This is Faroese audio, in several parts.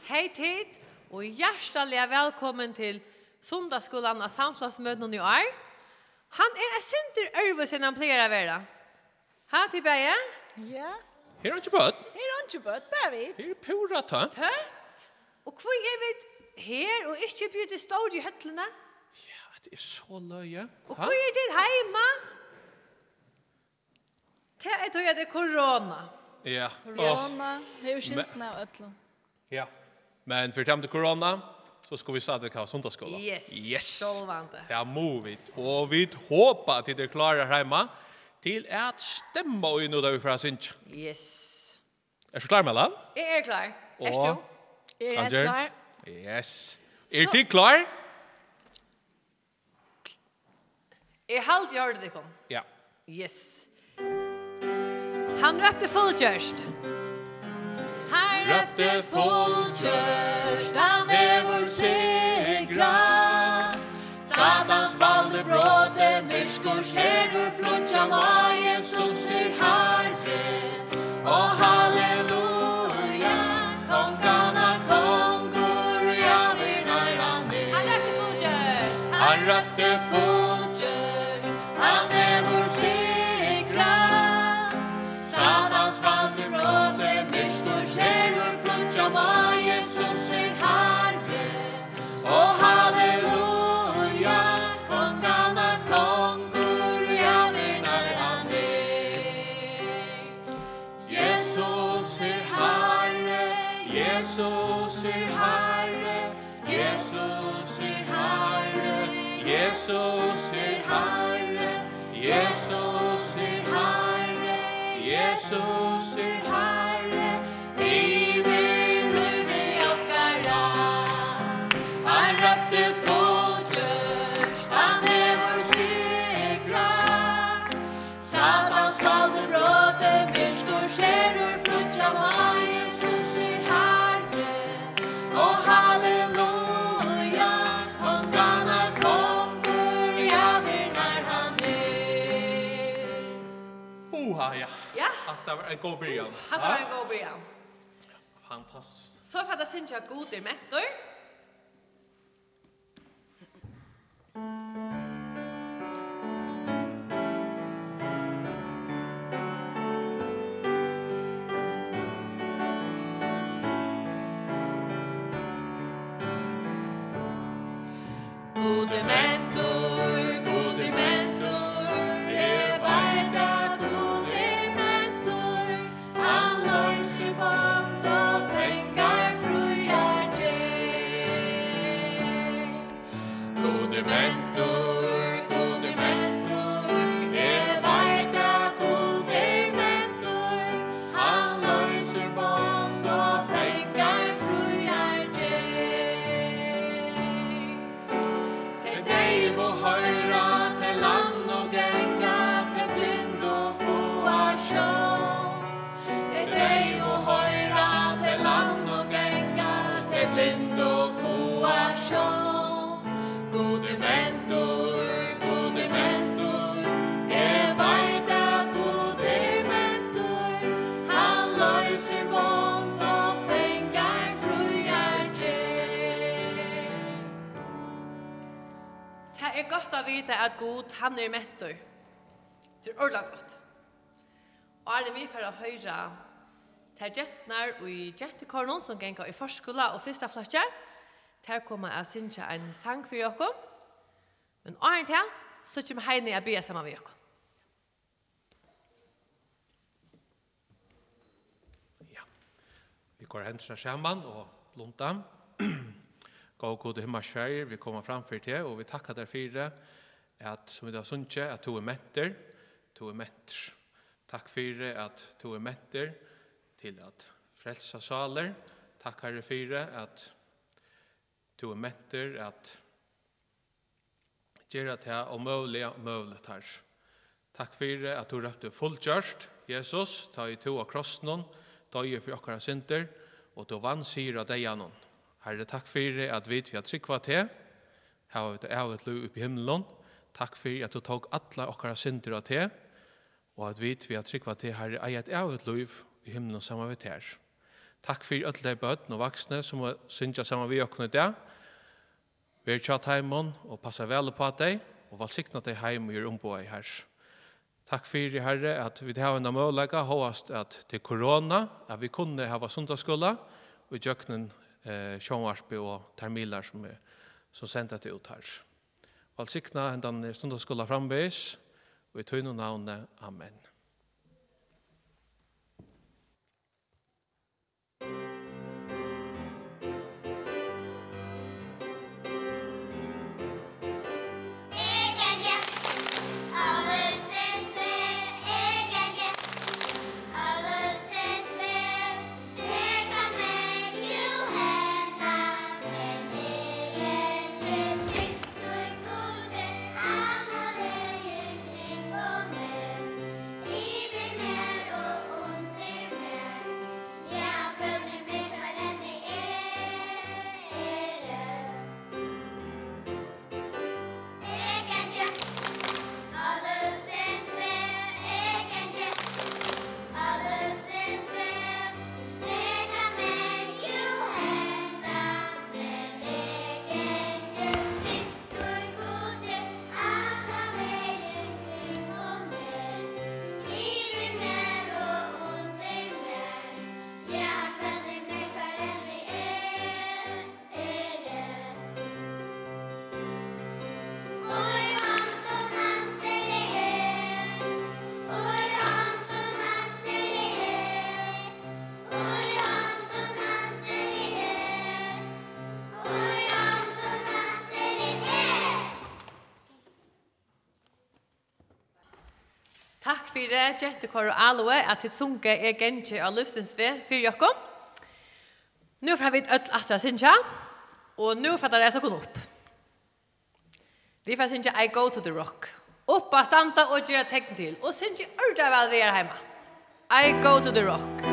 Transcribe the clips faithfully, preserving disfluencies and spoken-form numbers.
Hey tit, og hjartaliga vælkomin til sunnudagsskúlan á samfelagsmøtinum í ár. Hann er eitt sindur øðrvísi enn hann plagar at vera. Ha, tit bæði? Ja. Her eru eingi børn. Her eru eingi børn, bara vit. Her er púra tómt. Tómt? Og hví eru vit her og ikki uppi í tí stóru høllini? Ja, tað er so løgið. Og hví eru tit heima? Tað er tí, at tað er korona. Ja. Korona hevur skyldina av øllum. Ja. Men fyri tað korona, so skulu vit stadigvæk hava sunnudagsskúla. Yes, yes. Sjálvandi. Tað mugu vit. Og vit hopa, at tit eru klárir heima til at stemma í, nú tá vit fara at syngja. Yes. Ert tú klár, Mellan? Eg eri klár. Ert tú? Eg eri heilt klár. Yes. Eru tit klár? Eg haldi, eg hoyrdi tykkum. Ja. Yes. Hann rópti fullgjørt. Hann rópti fullgjørt, hann hevur sigrað. Satans vald er brotið, myrkur skerur, flýggja má, Jesus er Harri. Og halleluja, konganna kongur, ævir nær hann er. Hann rópti fullgjørt. Hann rópti fullgjørt, hann hevur sigrað. Satans vald er brotið, myrkur skerur, flýggja má, Jesus er Harri. Og halleluja, konganna kongur, ævir nær hann er. Jesus er Harri, Jesus er Harri, Jesus er Harri, Jesus er Harri, Jesus er Harri, Jesus er Harri, yvir lívi okkara. Hann rópti fullgjørt, hann hevur sigrað. Satans vald er brotið, myrkur skerur, flýggja má, Jesus er Harri. Og halleluja, konganna kongur, ævir nær hann er. Uha, ja. Ja. Hatta var ein góð byrjan. Hatta var ein góð byrjan. Fantastiskt. So fara vit at syngja Gud er mentur. Gud er mentur, Gud er mentur, eg veit at Gud er mentur. Hann loysir bond og fangar fríar ger. Gud er mentur, Gud er mentur, eg veit at Gud er mentur. Hann loysir bond og fangar fríar ger. Tey deyvu hoyra, tey lamnu ganga, tey blindu fáa sjón. Tey deyvu hoyra, tey lamnu ganga, tey blindu fáa sjón. Gud er mentur, Gud er mentur, eg veit at Gud er mentur. Hann loysir bond og fangar fríar ger. Tað er gott at vita, at Gud, hann er mentur. Tað er ordiliga gott. Áðrenn vit fara at hoyra tær genturnar í gentukórinum, sum ganga í forskúla og fyrsta flokki, tær koma at syngja ein sang fyri okkum. Men áðrenn tað, so kemur Heini at biðja saman við okkum. Ja. Vit koyra hendurnar saman og blunda. Góði Gud í himmalsfar, vit koma fram fyri teg, og vit takka tær fyri, at, sum vit hava sungið, at tú er mentur, tú er mentur. Takk fyri, at tú er mentur til at frelsa sálir. Takk, Harri, fyri, at tú er mentur at gera tað ómøguliga møguligt, Harri. Takk fyri, at tú rópti fullgjørt, Jesus, tá ið tú á krossinum doyði fyri okkara syndir, og tú vann sigur á deyðanum. Harri, takk fyri, at vit við at trúgva teg, hava vit ævigt lív uppi í himlum. Takk fyri, at tú tók allar okkara syndir á teg, og at vit við at trúgva teg, Harri, eiga eitt ævigt lív í himlum saman við tær. Takk fyri øll tey børn og vaksnu, sum syngja saman við okkum í dag. Ver hjá teimum og passa væl upp á tey, og vælsigna tey heim, ið er umboðaði, Harri. Takk fyri, Harri, at vit hava henda møguleika, hóast at tað er korona, at vit kunnu hava sunnudagsskúla og ígjøgnum, eh, sjónvarpið og tær miðlar, sum er, sum senda tað út, Harri. Vælsigna hendan sunnudagsskúla framvegis, og í tínum navni. Amen. Takk fyri, gentukór og Aloe, at tit sungu Eg gangi á lívsins veg fyri okkum. Nú fara vit øll aftur at syngja, og nú fara tær at reisa okkum upp. Vit fara at syngja I Go to the Rock. Upp at standa og gera tekn til. Og syngja ordiliga væl við har heima. I go to the rock.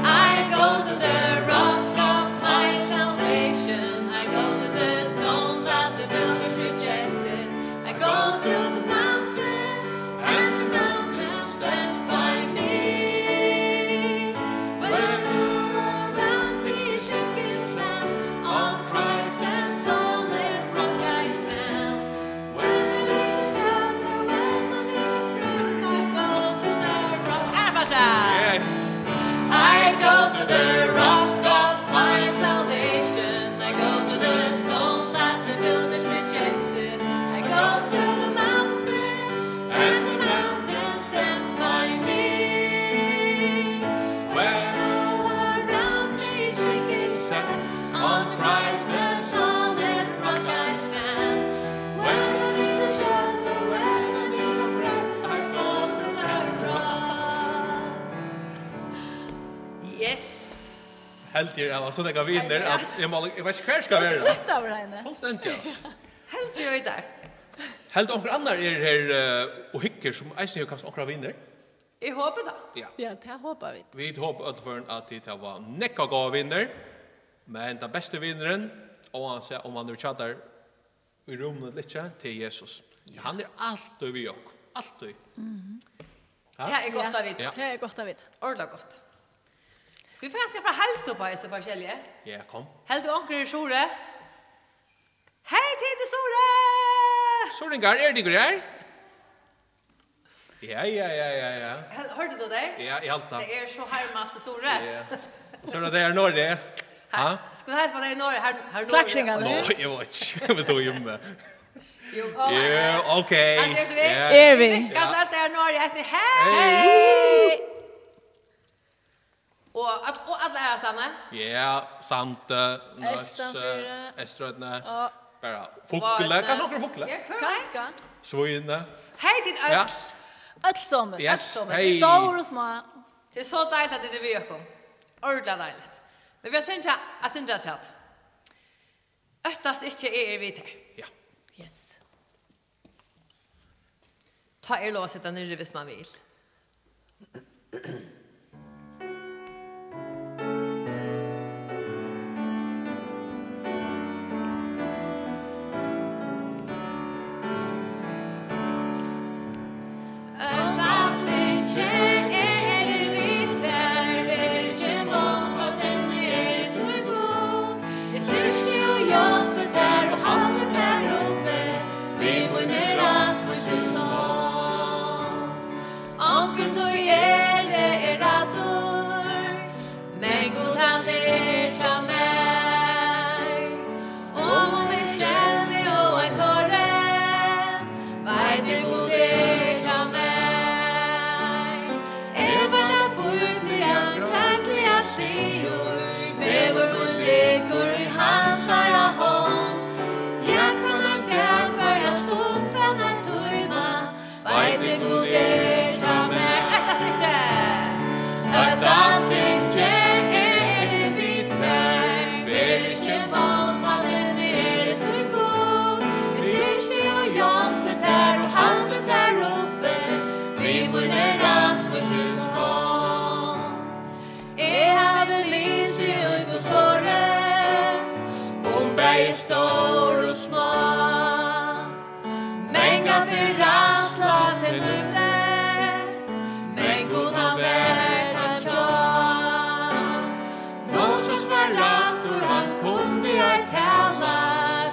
I go to the rock of my salvation. I go to the stone that the builders rejected. I go to the mountain, and the mountain stands by me. Where around me is sinking sand, on Christ the solid rock I stand. When I need a shelter, when I need a friend, I go to the rock. Yes. I go to the rock of my salvation. I go to the stone that the builders rejected. I go to the mountain, and the mountain stands by me. When all around me is sinking sand, on Christ the solid rock I stand. When I need a shelter, when I need a friend, I go to the rock. Yes. Heldur eg, eg havi so nógvar vinir, at eg má, eg veit ikki, hvar eg skal vera. Spott av henni. Fullstendig, ass. Heldur eg í dag. Heldur onkur annar er her, eh, og hyggur, sum eisini hevur kanska onkrar vinir? Eg hopi tað. Ja. Ja, tað hopa vit. Vit hopa øll fyri, at tit hava nógvar góðar vinir, men tann besti vinurin, óansæð um hann er hjá tær í rúminum ella ikki, tað er Jesus. Hann er altíð við okkum. Altíð. Mhm. Ha? Tað er gott at vita. Ja. Tað er gott at vita. Ordiliga gott. Skulu vit kanska fara at heilsa upp á hesi forskelligu? Ja, kom. Heldur onkur er í Suðuroy? Hey, tit í Suðuroy! Suðuroyingar, eru tykur her? Ja, ja, ja, ja, ja. Hel-, hoyrdi tú tey? Ja, eg helt tað. Tað er so harmalt í Suðuroy. Ja. Og so er tað tey her í Noregi. Ha? Skulu heilsa upp á tey í Noregi, her, her í Noregi. Klaksvíkingarnir. Nei, eg veit ikki. Vit toga Jummi. Jú, kom her. Ja, ok. Kanska eru vit? Ja. Eru vit? Kanska er tað her í Noregi, eisini. Hey! Hey! Og at, og allar aðrar staðir. Ja, Sandi, Nólsoy, Eystanfirði. Eysturoynni. Ja. Bara Fugloy, Vágoynni. Kanska onkra Fugloy? Ja, hvør veit? Kanska. Svínoy. Hey, tit øll. Ja. Øll somul. Yes, øll somul. Hey. Stór og smá. Tað er so deiligt, at tit eru við okkum. Ordiliga deiligt. Men vit fara at syngja, at syngja afturat. Óttast ikki, eg eri við tær. Ja. Yes. Tá er lov at sita niðri, hvis man vil. stór og smá. Mangan ferð ræðsla tey møttu, men Gud, hann var teim hjá. Moses var ræddur, hann kundi ei tala.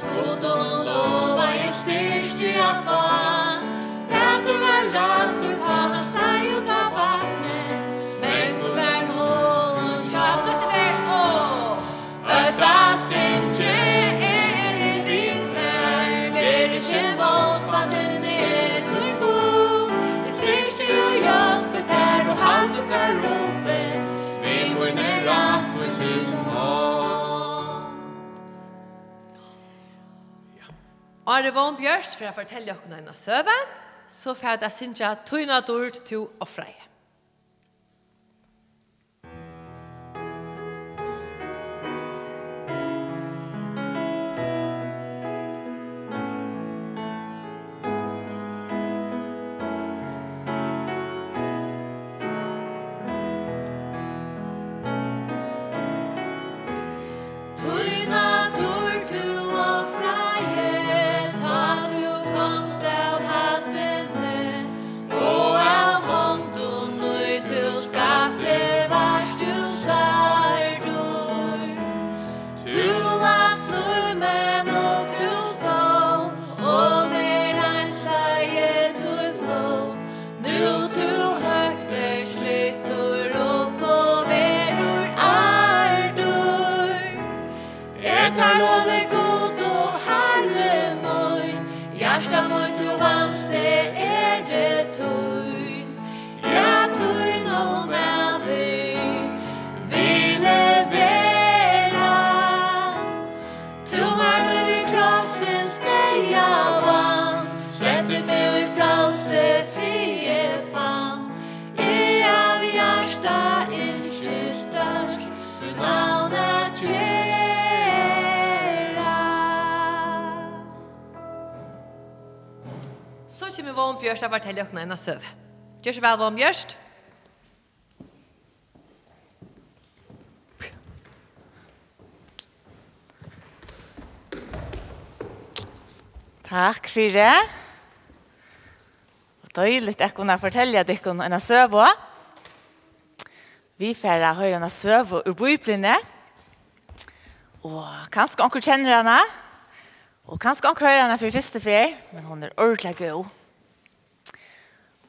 Gud honum lovaði styrki at fáa. Pætur var ræddur, tá hann steig út á vatnið, men Gud var honum hjá. Síðstu ferð, áh. Óttast ikki, eg eri við tær. Ver ikki mótfallin, eg eri tín Gud. Eg styrki og hjálpi tær og haldi tær uppi við míni rættvísu hond. Áðrenn Vón Bjørt fer at fortelja okkum eina søgu, so fara vit at syngja Tína dýrd tú ofraði. Tína dýrd tú ofraði, tá tú komst av hæddini, og av hondum í tú skapti vart tú særdur. Tú lætst lív mín upp, tú stóð, og meg reinsaði títt blóð. Nú tú høgt ert lyftur upp og verður ærdur. Eg tær lovi, Gud og Harri mín, hjarta mítt tú vanst, eg eri tín. Ja, tín og maður vil eg vera. Tú mær lív í krossins deyða vann, setti meg í frælsi, frið eg fann. Eg av hjarta ynski stórt títt navn at gera. So kemur Vón Bjørt at fortelja okkum eina søgu. Ger so væl, Vón Bjørt. Takk fyri. Og deiligt at kunna fortelja tykkum eina søgu. Vit fara at hoyra eina søgu úr Bíbliuni. Og kanska onkur kennir hana. Og kanska onkur hoyrir hana fyri fyrstu ferð, men hon er ordiliga góð.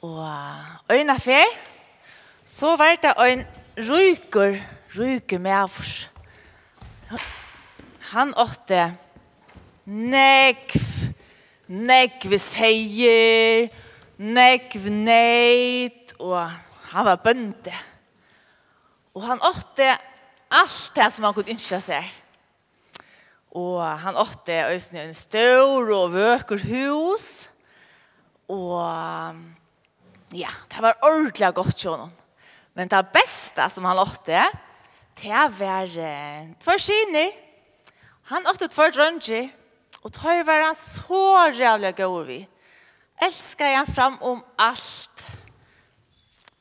Og eina ferð, so var tað ein ríkur, ríkur maður. Hann átti nógv, nógv seyðir, nógv neyt, og hann var bóndi. Og hann átti alt tað, sum hann kundi ynskja sær. Og hann átti eisini ein stór og vøkur hús. Og, ja, tað var ordiliga gott hjá honum. Men tað besta, sum hann átti, tað var, eh, tveir synir. Hann átti tveir dreingir, og teir var hann so ræðuliga góður við. Elskaði hann fram um alt.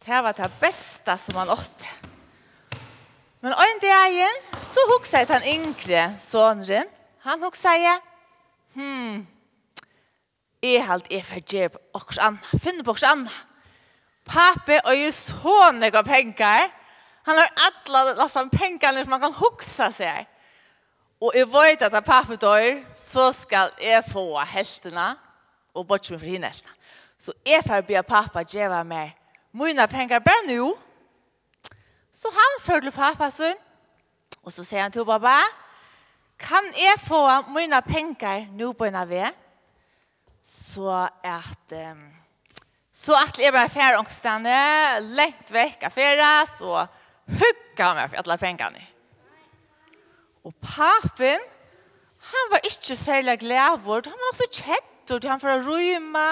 Tað var tað besta, sum hann átti. Men ein dagin, so hugsaði tann yngri sonurin, hann hugsaði, hm, eg haldi, eg fari at gera okkurt annað, finna upp okkurt annað. Pápi eigur so nógvar pengar, hann hevur allar, allar pengarnar, sum man kann hugsa sær. Og eg veit, at tá pápi doyr, so skal eg fáa helvtina, og beiggi mín fær hina helvtina. So eg fari at biðja pápa geva mær mínar pengar bara nú. So hann fór til pápa sín, og so segði hann: Tú, pápa, kann eg fáa mínar pengar nú beinan veg? So at, ehm, so ætli eg bara at fara onkustaðni langt vekk at ferðast og hugga mær fyri allar pengarnar. Og pápin, hann var ikki serliga glaður, hann var nokk so keddur, tí hann fór at rýma,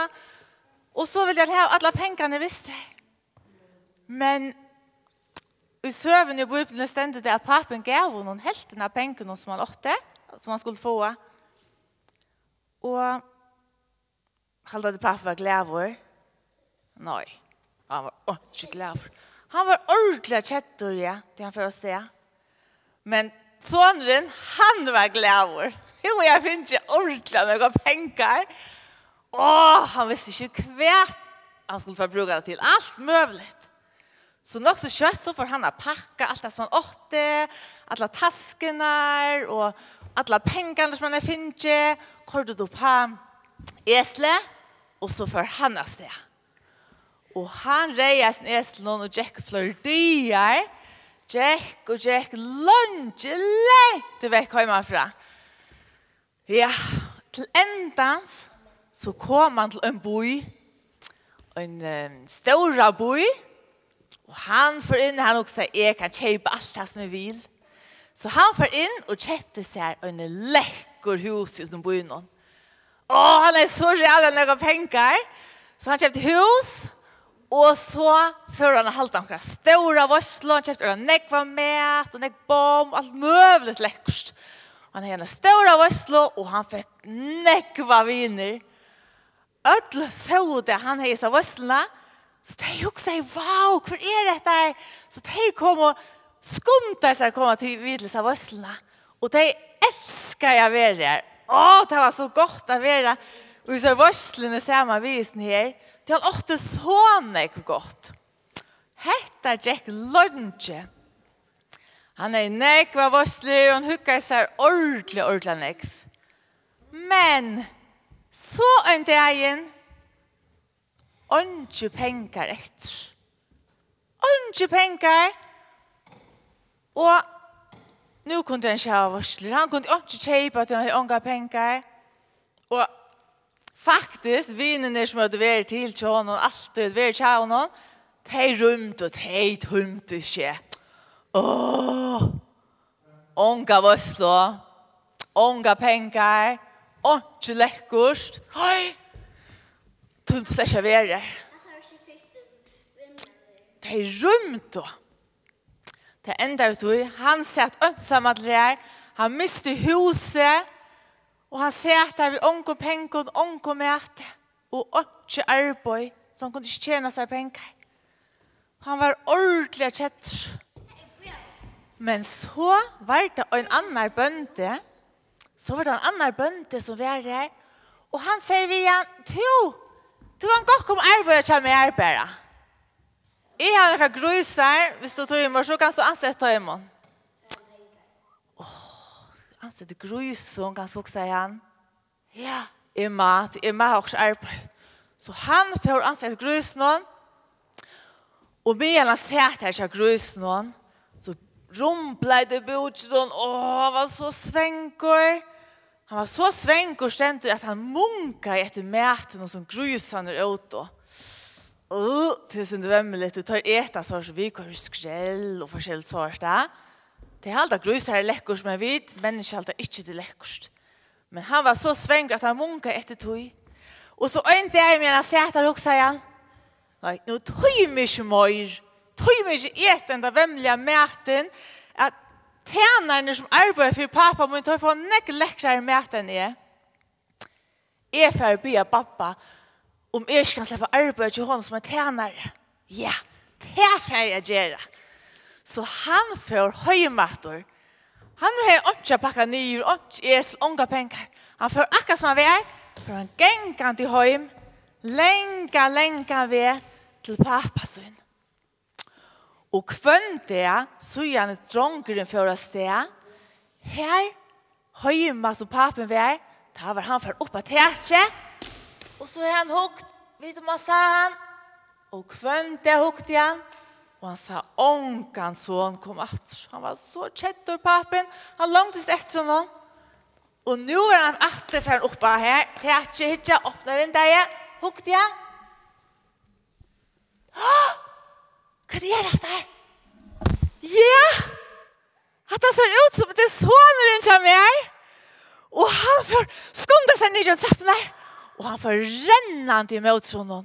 og so vildi hann hava allar pengarnar við sær. Men í søguni í Bíbliuni stendur tað, at pápin gav honum helvtina av pengunum, sum hann átti, sum hann skuldi fáa. Og halda tit, pápi var glaður? Nei, hann var ikki glaður. Hann var ordiliga keddur, ja, tá hann fór avstað. Men Sonurin, hann var glaður. Nú hevði hann fingið ordiliga nógvar pengar. Áh, hann visti ikki, hvat hann skuldi fara at brúka tað til. Alt møguligt. So nokk so skjótt, so fór hann at pakka alt tað, sum hann átti, allar taskurnar og allar pengarnar, sum hann hevði fingið, koyrdi tað upp á eslið, og so fór hann av stað. Og hann reið á hesum eslinum og gekk fleiri dagar, gekk og gekk leingi, langt vekk heimanífrá. Ja, til endans, so kom hann til ein bý, ein, eh, stóra bý, og hann fór inn, hann hugsaði: «Eg kann keypa alt tað, sum eg vil.» So hann fór inn og keypti sær ein lekkur hús í hesum býnum. Og hann hevði so ræðuliga nógvar pengar, so hann keypti hús, og so fór hann at halda onkra stóra veitslu. Hann keypti nógvan mat og nógv bomm, alt møguligt lekkurt. Hann hevði eina stóra veitslu, og hann fekk nógvar vinir. Øll sóu tað, hann hevði hesa veitsluna, so tey hugsaðu: «Vá, hvør er hetta her?» So tey komu, skundaðu sær at koma til, við til hesa veitsluna, og tey elskaðu at vera har. Á, tað var so gott at vera í hesari veitsluni saman við hesum her, tí hann átti so nógv gott. Hetta gekk leingi. Hann hevði nógvar veitslur, og hann hugnaði sær ordiliga, ordiliga nógv. Men so ein dagin, eingi pengar eftir. Eingi pengar. Og nú kundi hann ikki hava veitslur. Hann kundi einki keypa, tí hann hevði ongar pengar. Og faktiskt, vinirnir, sum høvdu verið til hjá honum, altíð verið hjá honum, tey rýmdu, tey tímdu ikki. Áh, onga veitslu, ongar pengar, einki lekkurt. Hey! Tímdu slett ikki at vera har. Tey rýmdu. Tað endaði við tí, hann sat einsamallur har, hann misti húsið, og hann sat har við ongum pengum, ongum mati og einki arbeiði, so hann kundi ikki tjena sær pengar. Hann var ordiliga keddur. Men so var tað ein annar bóndi, so var tað ein annar bóndi, sum var har, og hann segði við hann: «Tú, tú kanst gott koma og arbeiða hjá mær bara. Eg havi nakrar grísar, viss tú tímir, so kanst tú anseta teimum.» Áh, anseta grísum, kanska, hugsaði hann. Ja, eg má, eg má okkurt arbeiði. So hann fór at ansa eftir grísunum, og meðan hann sat har hjá grísunum, so rumblaði tað í búkinum. Áh, hann var so svangur. Hann var so svangur, stendur, at hann mungaði eftir matinum, sum grísarnir ótu. Øh, tað er sindur vemmiligt, og teir eta sovorðið, sum vit koyra í skrell og forskelligt sovorðið, ja. Tey halda, grísar er lekkurt, men vit menniskju halda ikki, tað er lekkurt. Men hann var so svangur, at hann mungaði eftir tí. Og so ein dag, meðan hann sat har, hugsaði hann: «Nei, nú tími eg ikki meir. Tími eg ikki eta henda vemmiliga matin, at tænararnir, sum arbeiða fyri pápa mín, teir fáa nógv lekrari mat enn eg. Eg fari at biðja babba, um eg ikki kann sleppa at arbeiða hjá honum sum ein tænari. Ja, tað fari eg at gera.» So hann fór heim aftur. Hann hevði einki at pakka niður, einki esil, ongar pengar. Hann fór akkurát sum hann var, fór hann gangandi heim, langan, langan veg til pápa sín. Og hvønn dag, síðani drongurin fór av stað, har heima sum pápin var, tá var hann farin upp á takið, og so hevði hann hugt, vita um hann sá hann, og hvønn dag hugdi hann, og hann sá ongan son koma aftur. Hann var so keddur, pápin, hann longdist eftir honum. Og nú var hann aftur farin upp á har, takið, hyggja, opna vindeygað, hugdi hann. Hvat er hatta her? Ja! Hatta sær út sum tað er sonurin hjá mær. Og hann fór, skundaði sær niður trappurnar. Og hann fór rennandi ímóti honum.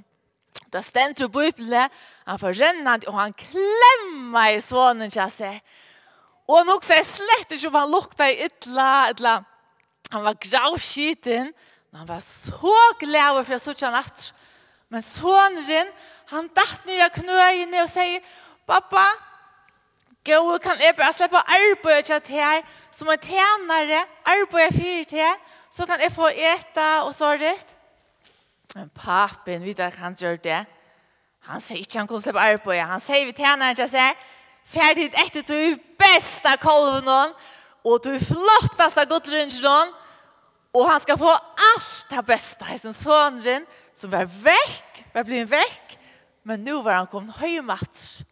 Tað stendur í Bíbliuni, hann fór rennandi og hann klemmaði sonin hjá sær. Og hann hugsaði slett ikki um hann luktaði illa, ella hann var gravskitin, men hann var so glaður fyri at síggja hann aftur. Men sonurin, hann datt niður á knøini og segði: «Babba, Góði, kann eg bara sleppa at arbeiða hjá tær, sum ein tænari, arbeiða fyri teg, so kann eg fáa at eta og sovorðið? Men pápin, vita hvat hann gjørdi? Hann segði ikki, hann kundi sleppa at arbeiða. Hann segði við tænaran hjá sær: Far tit eftir tí besta kálvinum og tí flottasta gullringinum, og hann skal fáa alt tað besta. Hesin sonurin, sum var vekk, var blivin vekk, men nú var hann komin heim aftur.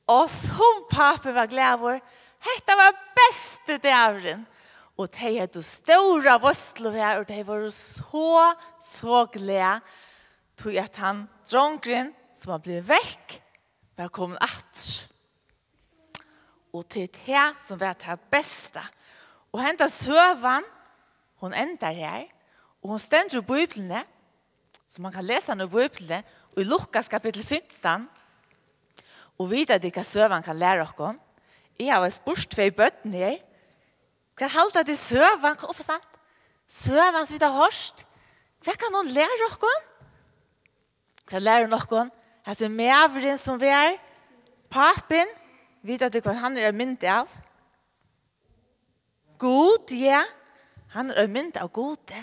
Og sum pápin var glaður, hetta var besti dagurin. Og tey høvdu stóra veitslu har, og tey vóru so, so glað, tí at hann, drongurin, sum var blivin vekk, var komin aftur. Og tað er tað, sum var tað besta. Og henda søgan, hon endar her, og hon stendur í Bíbliuni, so mann kann lesa hana í Bíbliuni, í Lukas kapittul fimtan, og vita tit, hvat søgan kann læra okkum? Eg havi spurt tvey børn her, hvat halda tit søgan, kom upp og sagt, søgan, sum vit hava hoyrt, hvat kann hon læra okkum? Hvat lærir hon okkum? Hasin maðurin, sum var pápin, vita tit, hvat hann er ein mynd av? Gud, ja. Hann er ein mynd av Gudi.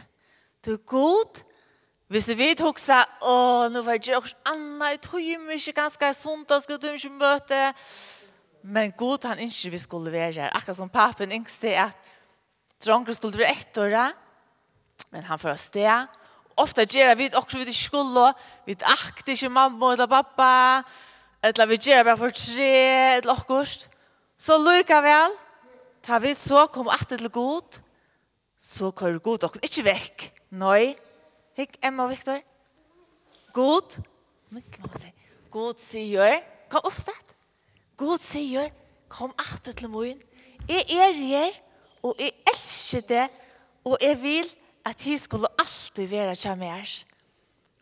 Tí Gud, viss vit hugsa, "Á, nú var eg gera okkurt annað, eg tími ikki, kanska sunnudag skal eg tími ikki møti." Men Gud, hann ynskir, vit skulu vera har. Akkurát sum pápin ynskti, at drongurin skuldi vera eftir, men hann fór avstað. Ofta gera vit okkurt, vit ikki skulu. Vit akta ikki mammu ella babba, ella vit gera bara fortreð ella okkurt. So líkavæl, tá vit so koma aftur til Gud, so koyrir Gud okkum ikki vekk. Nei. Hygg, Emma og Viktor. Gud, minst má seg. Gud sigur, kom upp, statt. Gud sigur, "Kom aftur til mín. Eg eri her, og eg elski teg, og eg vil, at tit skulu altíð vera hjá mær."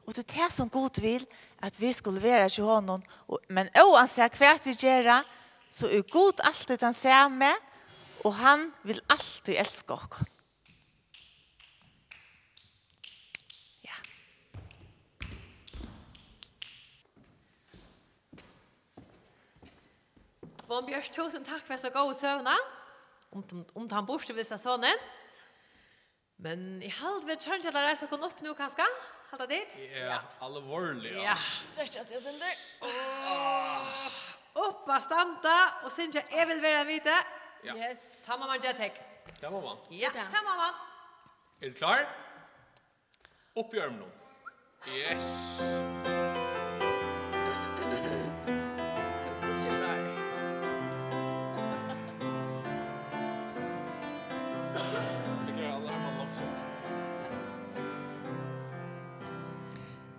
Og tað er tað, sum Gud vil, at vit skulu vera hjá honum. Og, men óansæð hvat vit gera, so er Gud altíð tann sami, og hann vil altíð elska okkum. Ja. Von Bjørt, túsund takk fyri hesa góðu søguna um, um, um tann burturvilsa sonin. Men eg haldi, vit treingja at reisa okkum upp nú, kanska? Halda tit? Ja, alvorliga. Ja, strekkja seg eitt sindur. Upp at standa og syngja "Eg vil vera ein viti". Ja. Yes. Tá má mann gera tekn. Tað má mann. Ja, tað má mann. Eru tit klár? Upp í ørmunum. Yes. Vit klára allar, Hermann, langsamt.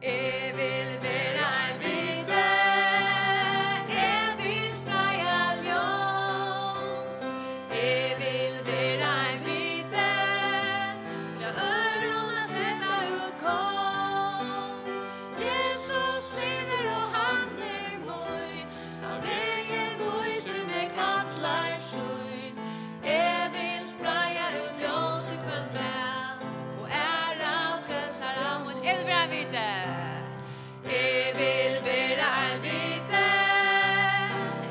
Eg vil vera ein viti, eg vil spreiða ljós. Eg vil vera ein viti, hjá øðrum at seta út kós. Jesus livir og hann er mín, hann vegin vísir meg, kallar sín. Eg vil spreiða út ljósið hvønn dag, og æra frelsara mín. Eg vil vera ein viti. Eg vil vera ein viti,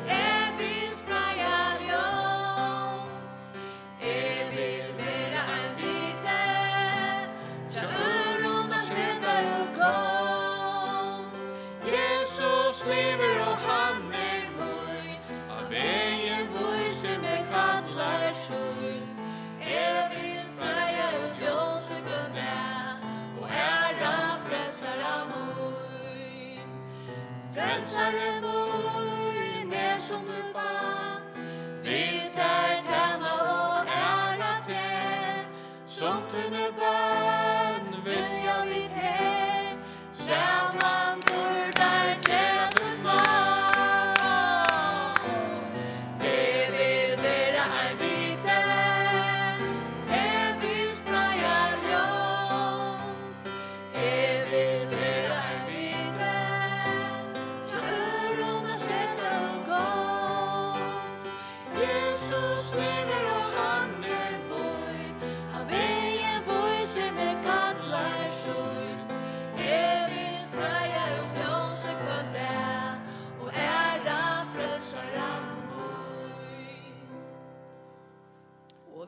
eg vil spreiða ljós. Eg vil vera ein viti, hjá øðrum at seta út kós. Jesus livir og hann er mín, hann vegin vísir meg, kallar sín. Eg vil spreiða út ljósið hvønn dag og æra frelsara mín. Frelsari mín, eg sum títt barn, vil tær tæna og æra teg. Sum tíni børn vilja vit her saman dýrdar gera títt navn. Eg vil vera ein viti, eg vil spreiða ljós. Eg vil vera ein viti, hjá øðrum at seta út kós. Jesus livir og hann er mín, hann vegin vísir meg,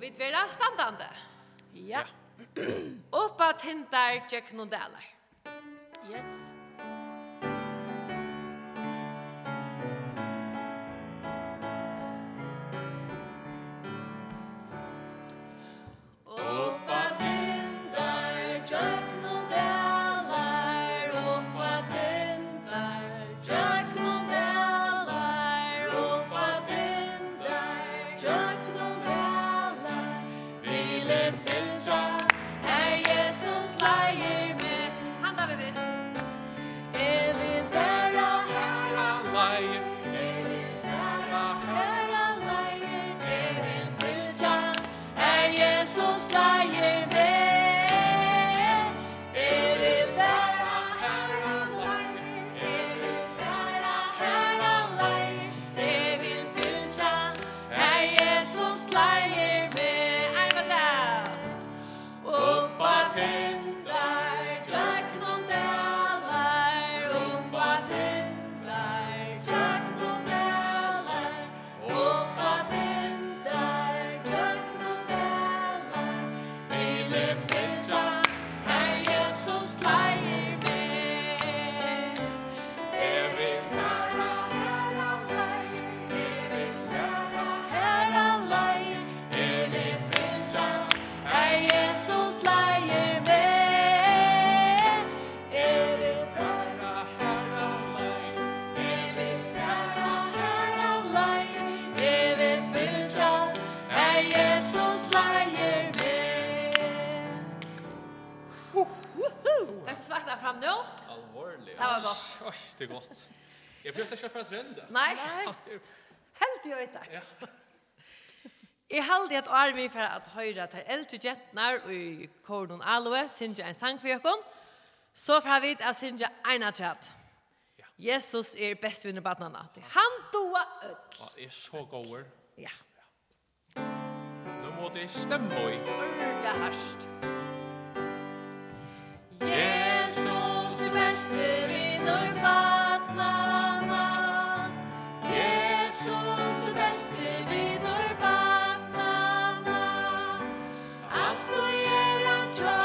Vit verða standandi. Ja. Upp á tindar, gjøgnum dalar. Yes. Upp á tindar, gjøgnum dalar, upp á tindar, gjøgnum dalar, upp á tindar, gjøgnum dalar, vil eg fylgja, har Jesus leiðir meg. Handa við vist. Eg vil fara, har hann leiðir. Eg vil fara, har hann leiðir. Eg vil fylgja, har Jesus leiðir meg. Eg vil fara, har hann leiðir. Eg vil fara, har hann leiðir. Eg vil fylgja, har Jesus leiðir meg. Ein afturat. Upp á tindar, gjøgnum dalar, upp á tindar, gjøgnum dalar, upp á tindar, gjøgnum dalar, vil eg fylgja, har Jesus leiðir meg. Eg vil fara, har hann leiðir, eg vil fara, har hann leiðir, eg vil fylgja, har Jesus leiðir meg. Eg vil fara, har hann leiðir, eg vil fara, har hann leiðir, eg vil fylgja, har Jesus leiðir meg. Fert tú svakna fram nú? Alvorliga. Tað var gott. Oj, tað er gott. Eg blívi slett ikki at fara at trenda. Nei. Nei. Heldur eg í dag. Ja. Eg haldi, at áðrenn vit fara at hoyra tær eldru genturnar í kórinum Aloe syngja ein sang fyri okkum, so fara vit at syngja ein afturat. Ja. Jesus er besti vinur barnanna. Tí hann duga øll. Hann er so góður. Ja. Nú má tit stemma í. Ordiliga hart. Jesus, besti vinur barnanna. Jesus, besti vinur barnanna. Altíð er hann hjá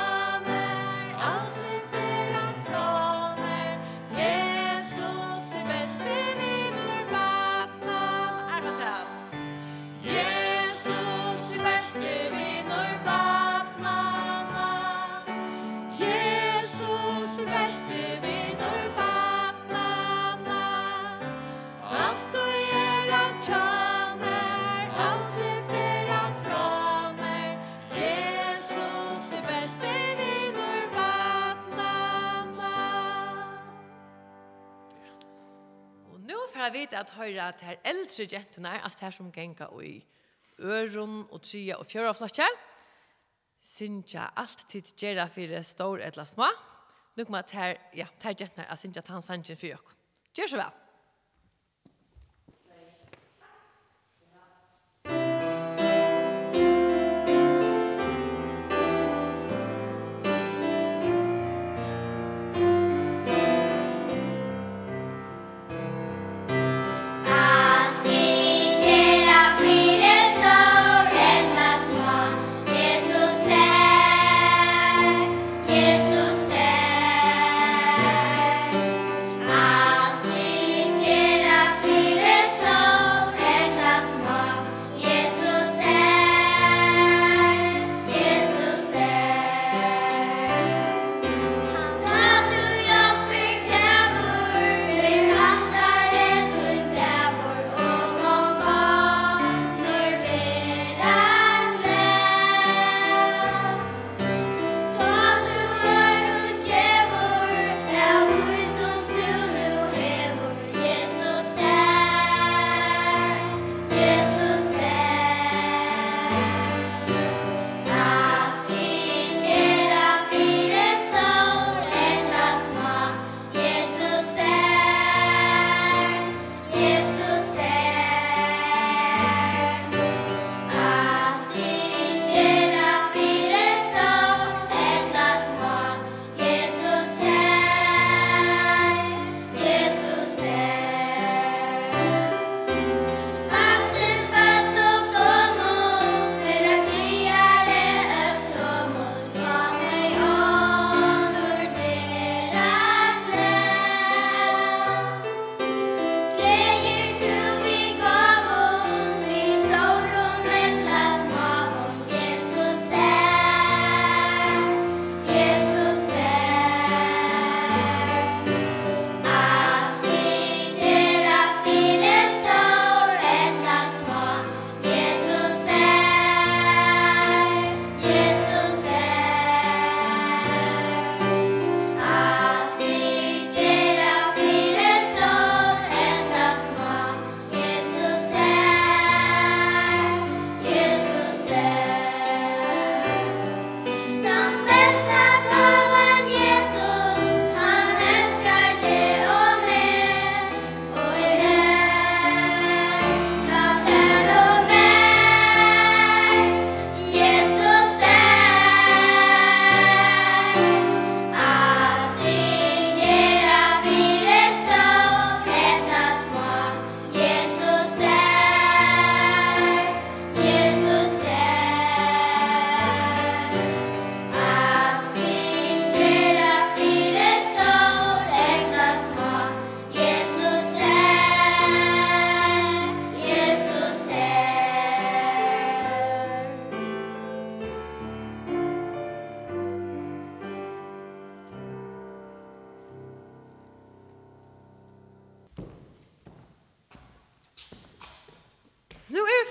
mær, aldri fer hann frá mær. Jesus, besti vinur barnanna. Ein afturat. Jesus, besti vinur barnanna. Jesus, besti vinur barnanna. Altíð er hann hjá mær, aldri fer hann frá mær. Jesus, besti vinur barnanna. Og nú fara vit at hoyra tær eldru genturnar, altso tær sum ganga í øðrum og triðja og fjórða flokki, syngja Alt tit gera fyri stór ella smá. Nú koma tær, ja, tær genturnar at syngja tann sangin fyri okkum. Ger so væl. Alt tit gera fyri stór ella smá, Jesus sær, Jesus sær. Alt tit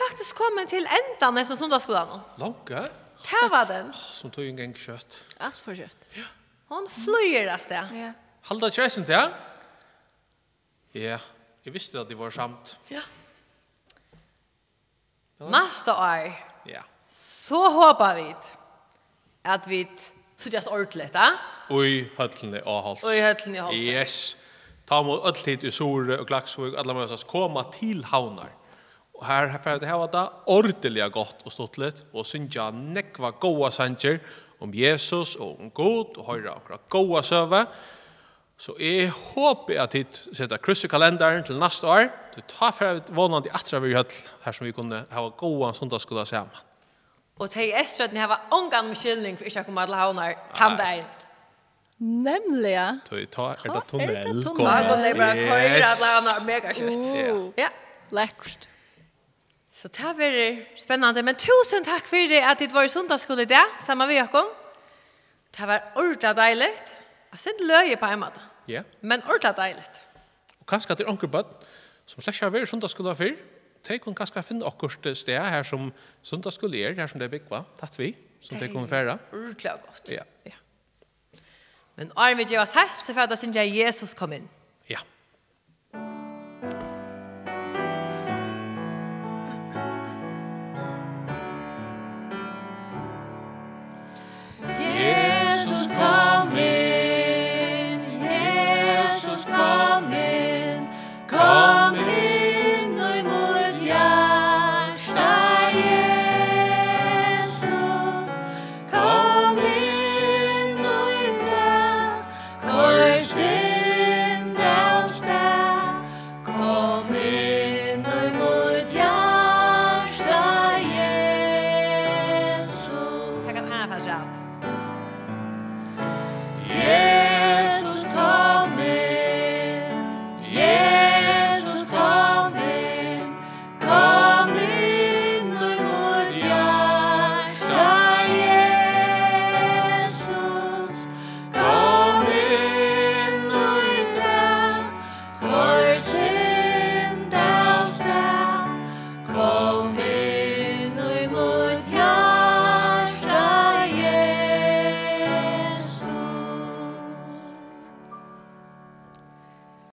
Faktiskt komin til endan av hesum sunnudagsskúlanum. Longu? Tað var tað. Sum tíðin gongur skjótt. Alt for skjótt. Hon flýgur avstað. Ja. Halda tressin tað? Ja, eg visti at tit vóru samd. Ja. Næsta ár, ja, so hopa vit, at vit síggjast ordiligt, a? Í høllini á Hálsi. Í høllini á Hálsi. Yes. Tá má øll tit í Suðuroy og Klaksvík, allar møguligar, koma til Havnar. Og her, her fara vit at hava tað ordiliga gott og stuttligt og syngja nógvar góðar sangir um Jesus og um Gud og hoyra onkra góða søgu. So eg hopi, at tit seta kryss í kalendaran til næsta ár, tí tá fara vit vónandi aftur at vera í høll, har sum vit kunnu hava góðan sunnudagsskúla saman. Og tey í Eysturoynni hava ongan umskylning fyri ikki at koma til Havnar tann dagin. Nemliga. Tí tá er tað tunnel. Tá kunnu tey bara koyra til Havnar mega skjótt. Uh, ja. Lekkurt. So tað verður spennandi, men túsund takk fyri, at tit vóru í sunnudagsskúla í dag, saman við okkum. Tað var ordiliga deiligt. Eitt sindur løgið á ein máta. Ja. Men ordiliga deiligt. Og kanska at tað eru onkur børn, sum slett ikki hava verið í sunnudagsskúla fyrr, tey kunnu kanska finna okkurt, eh, stað, har sum sunnudagsskúli er, har sum tey búgva, tætt við, sum tey kunnu fara. Ordiliga gott. Ja. Ja. Men áðrenn vit gevast heilt, so fara vit at syngja Jesus kom inn. Ja.